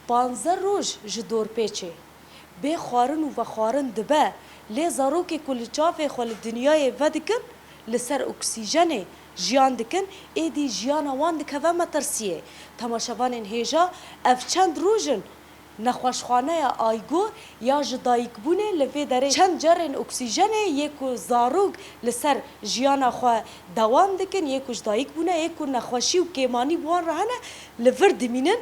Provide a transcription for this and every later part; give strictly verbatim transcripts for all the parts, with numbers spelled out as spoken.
Panzdeh roj ji dorpêçê bê xwarin û vexwarin dibe, lê zarokê ku li çavê xwe li dinyayê vedikin, li ser oksîjenê jiyan dikin, êdî jiyana wan dikeve metirsiyê. Temaşevanên hêja, ev çend roj in nexweşxaneya Aygor ya ji dayikbûnê li vê derê çend cerên oksîjenê yê ku zarok li ser jiyana xwe dewam dikin, yê ku ji dayik bûne, yê ku nexweşî û kêmanî bi wan re hene, li vir dimînin.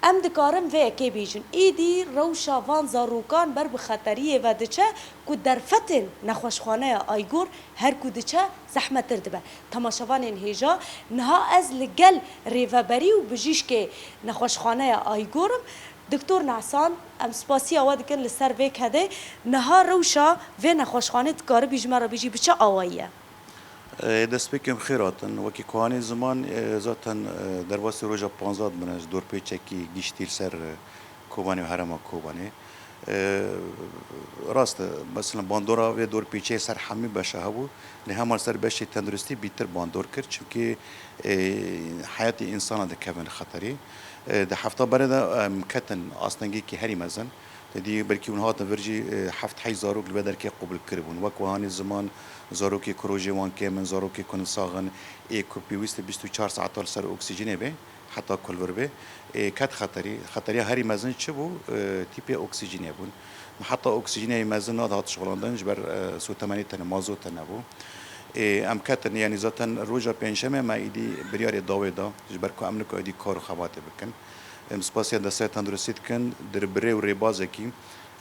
Em dikarin vê yekê bêjin, êdî rewşa van zarokan ber bi xeteriyê ve diçe ku derfetên nexweşxaneya Aygor her ku diçe zehmettir dibe. Temaşevanên hêja, niha ez li gel rêveberî û bijîşkê nexweşxaneya Aygor im. Doktor Nesan, em spasiya we dikin li ser vê kedê. Niha rewşa vê nexweşxanê dikaribî ji me re bêjî bi çi awayî ye? Ê, destpêkê em xêr hatin. Wekî ku hanê ziman, ê, zaten, ê, derbasî roja panzdeh dibine ji dorpêçekî giştî li ser, ê, Kobanê û herêma Kobanê. Ê, rast e, mesela bandora vê dorpêçeyê ser hemî beşa hebû, lê hema li ser beşê tenduristî bîtir bandor kir, çimkî, ê, heyatê însana dikevin li xeterî. Ê, di hefta berê de em ketin astengekî herî mezin. Te dî belkî hûn hatin vir jî, e, heft heyş zarok li vê derkê qubul kiribûn. Wek wihanê ziman, zarokê ku rojê wan kêm in, zarokê ku nisax in, ê ku pêwîst e bîst û çar saeta li ser oksîjenê be, heta ku li vir be, ê, ket xeterî. Xeteriya herî mezin çi bû? E, tîpê oksîjenê bûn. Me heta oksîjenê mezin nedihat şixulandin, ji ber, e, sotemenî tene, mazot tene bû. Ê, em ketin, yanî zaten roja pêncşemê me îdî biryarê dawê da, ji ber ku em niku êdî kar û xebatê bikin. Em spasiya desteya tenduristî dikin, di rê-, bi rê û rêbazekî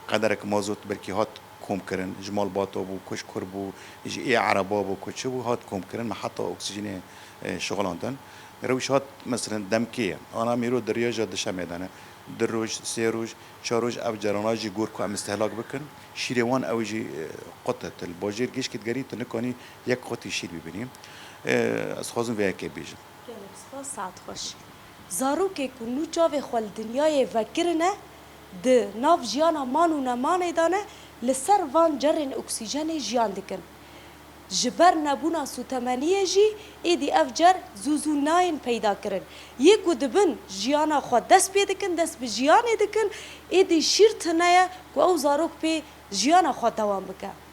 qederek mazot belkî hat komkirin, ji malbata bû, ku ji kur bû, ji ê ereba bû, ku çi bû, hat komkirin, me heta oksîjenê, e, şixulandin. Rewş hat, meselen, demkê ye. Ana mîro di riya ja dişemê de ne. Du roj, sê roj, çar roj ev cerana jî gor ku em îstehlak bikin. Şîrê wan ew jî, e, qut e. Tu li bajêr gişkî digerî, tu nikanî yek qutî şîr bibînî. E, ez dixwazim vê yekê bêjim. Gelek spas, saet xweş. Zarokê ku nû çavê xwe li dinyayê vekirine, di nav jiyana man û nemanê de ne, li ser van cerên oksîjenê jiyan dikin. Ji ber nebûna sûtemeniyê jî êdî ev cer zû zû nayên peyda kirin. Yê ku dibin jiyana xwe dest pê dikin, dest bi jiyanê dikin, êdî şîr tune ye ku ew zarok pê jiyana xwe dewam bike.